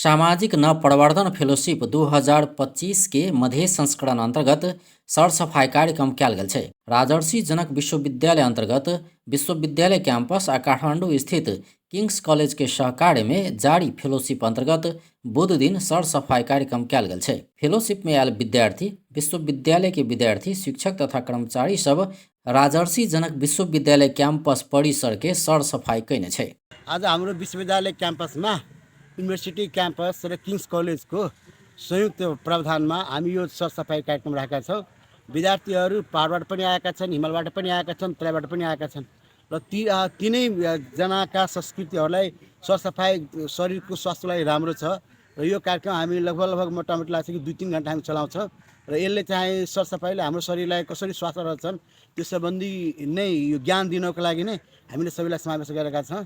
सामाजिक नवप्रवर्तन फेलोशिप 2025 के मधेश संस्करण अंतर्गत सरसफाई कार्यक्रम कयल गेल छै। राजर्षि जनक विश्वविद्यालय अंतर्गत विश्वविद्यालय कैंपस आ काठमांडू स्थित किंग्स कॉलेज के सहकार्य में जारी फेलोशिप अंतर्गत बुध दिन सरसफाई कार्यक्रम कयल गेल छै। फेलोशिप में आयल विद्यार्थी, विश्वविद्यालय के विद्यार्थी, शिक्षक तथा कर्मचारी सब राजर्षि जनक विश्वविद्यालय कैंपस परिसर के सरसफाई कयने छै। आज हाम्रो विश्वविद्यालय क्याम्पसमा युनिभर्सिटी क्याम्पस र किङ्स कलेजको संयुक्त प्रावधानमा हामी यो सरसफाइ कार्यक्रम राखेका छौँ। विद्यार्थीहरू पहाडबाट पनि आएका छन्, हिमालबाट पनि आएका छन्, तराईबाट पनि आएका छन् र ती तिनै जनाका संस्कृतिहरूलाई सरसफाइ शरीरको स्वास्थ्यलाई राम्रो छ र यो कार्यक्रम हामी लगभग लगभग मोटामोटी लाग्छ कि 2-3 घन्टा हामी चलाउँछौँ र यसले चाहिँ सरसफाइले हाम्रो शरीरलाई कसरी स्वस्थ रहन्छन् त्यो सम्बन्धी नै यो ज्ञान दिनको लागि नै हामीले सबैलाई समावेश गरेका छौँ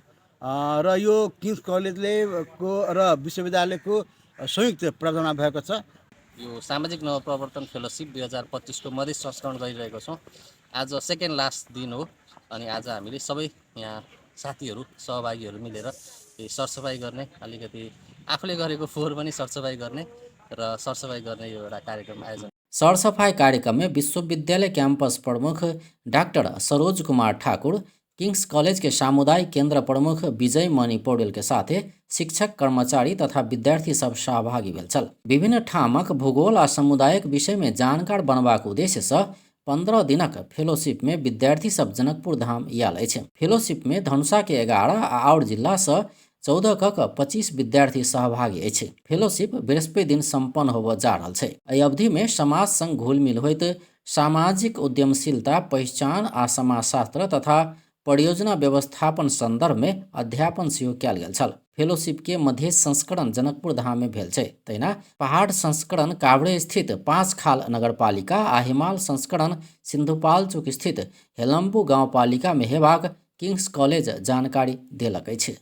र यो किङ्स कलेजले को र विश्वविद्यालयको संयुक्त प्रावधानमा भएको छ। यो सामाजिक नवप्रवर्तन फेलोसिप 2025 को मधेस संस्करण गरिरहेको छौँ। आज सेकेन्ड लास्ट दिन हो अनि आज हामीले सबै यहाँ साथीहरू सहभागीहरू मिलेर सरसफाइ गर्ने, अलिकति आफूले गरेको फोहोर पनि सरसफाइ गर्ने र सरसफाइ गर्ने यो एउटा कार्यक्रम आयोजन। सरसफाई कार्यक्रम में विश्वविद्यालय कैंपस प्रमुख doctor Saroj Kumar Thakur, Kings college के सामुदायिक केंद्र प्रमुख विजय मणि पौडेल के साथे शिक्षक, कर्मचारी तथा विद्यार्थी सब सहभागी भेल छल। विभिन्न ठामक भूगोल आ समुदायक विषय में जानकार बनबाक उद्देश्य सँ 15 दिनक फेलोशिप में विद्यार्थी सब जनकपुर धाम आयल अछि। फेलोशिप में धनुषा के 11 आ आओर जिला सँ 14 क 25 विद्यार्थी सहभागी अछि। फेलोशिप बृहस्पति दिन संपन्न होबय जा रहल छै। एहि अवधि में समाज संग घुलमिल होइत सामाजिक उद्यमशीलता, पहिचान आ समाजशास्त्र तथा परियोजना व्यवस्थापन संदर्भ में अध्यापन सेहो कयल गेल छल। फेलोशिप के मधेश संस्करण जनकपुर धाम में भेल छै। तहिना पहाड़ संस्करण काभ्रे स्थित पाँचखाल नगरपालिका आ हिमाल संस्करण सिन्धुपाल्चोक स्थित हेलम्बु गाउँपालिका में हेबाक किंग्स कॉलेज जानकारी देलक अछि।